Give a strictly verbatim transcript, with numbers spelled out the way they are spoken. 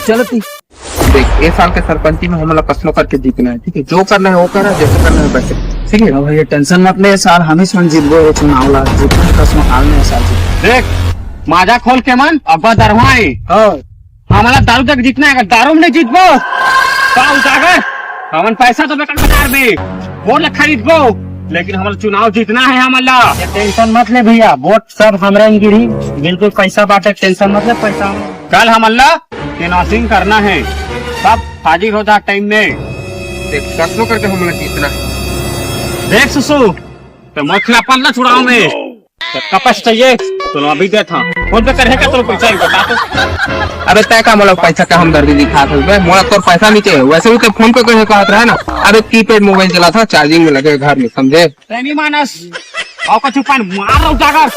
चलो ती। देख, ए साल के सरपंची में हमला कसनो करके जीतना है, ठीक है? जो करना है वो करा, जैसे करना है वैसे, ठीक है? हाँ भैया, टेंशन मत ले, साल हम ही सन जीतबो ये चुनाव ला, जीतना कसनो हाल में साल जीत। देख, माजा खोल के मन अब्बा दरवाए। हाँ। हमला दारू तक जीतना है, अगर दारू में नहीं जीतबो, तो उजागर, हमन पैसा तो बेकार बाजार में वोट ला खरीदबो, लेकिन हमला चुनाव जीतना है हमला। ये टेंशन मत ले भैया, वोट सब हमरा गिरी, बिल्कुल पैसा बाटे, टेंशन मत ले, पैसा। कल हमला केनासिंग करना है, सब हाजिर हो जा टाइम में। देख, कसनो करके हमला जीतना है। देख सुसु, तो मखला पल्ला छुड़ाओ में। तो कपस चाहिए, तो अभी दे था। फोन पे करे का तो पैसा ही बता तो। अबे तय का मोला पैसा का हमदर्दी दिखात हस बे? मोला तोर पैसा नहीं चाहिए, वैसे भी तो फोन पे करे कहत रहे ना। अबे कीपैड मोबाइल चला था, चार्जिंग में लगे घर में, समझे? प्रेमी मानस, आओ का चुपान मार रहा हूँ जाकर।